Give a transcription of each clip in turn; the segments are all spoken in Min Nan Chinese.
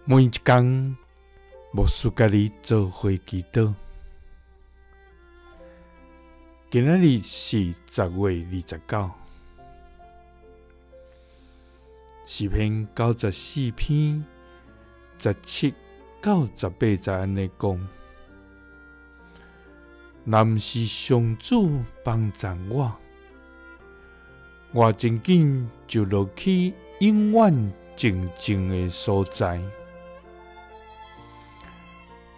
每一工，牧師佮你做伙祈禱。今仔日是10月29，詩篇94篇17到18節按呢講：若毋是上主幫贊我，我真緊就落去永遠靜靜的所在。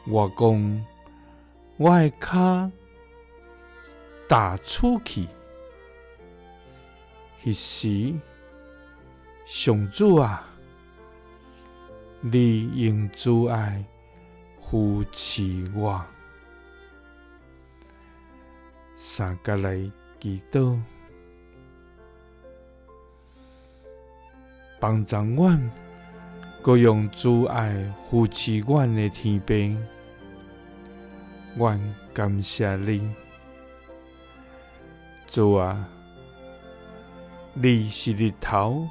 我講，我的跤踏出去，彼時，上主啊，你用慈愛扶持我。三佮來祈禱，幫助阮，閣用慈愛扶持阮的天父。阮感謝你，主啊，你是日頭，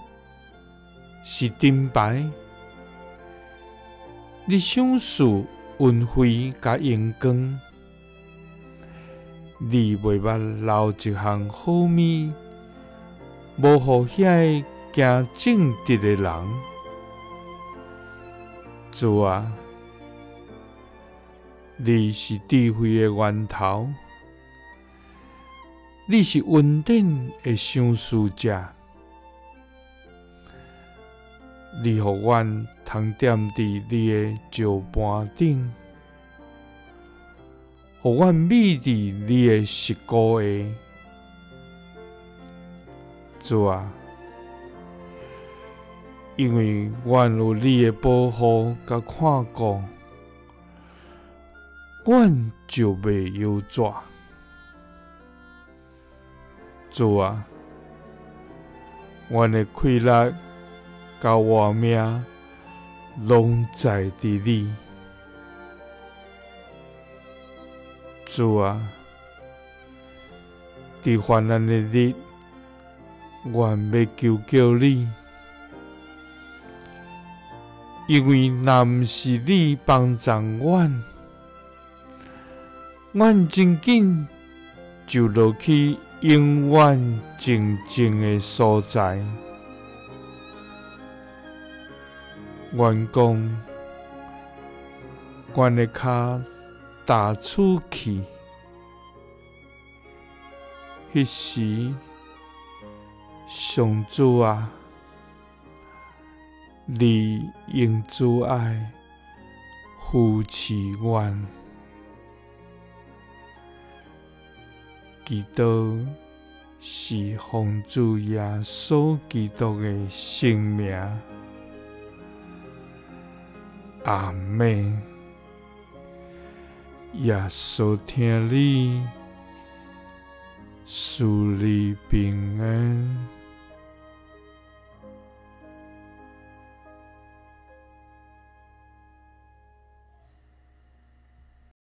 是燈牌，你賞賜恩惠佮榮光，你袂捌留一項好物，無予遐个行正直的人，主啊。你是智慧的源頭，你是恩典的賞賜者，你予阮通踮佇你的石盤頂，予阮覕佇你的石鼓下，主啊，因為阮有你的保護佮看顧。阮就袂搖逝。主啊，阮的氣力佮活命攏在佇你。主啊，佇患難的日，阮欲求告你，因為若毋是你幫助阮，阮真緊就落去永遠靜靜的所在。阮講，阮的跤踏出去，彼時，上主啊，你用慈愛扶持阮。祈禱是奉主耶穌基督的聖名，阿們。耶穌疼你，賜你平安。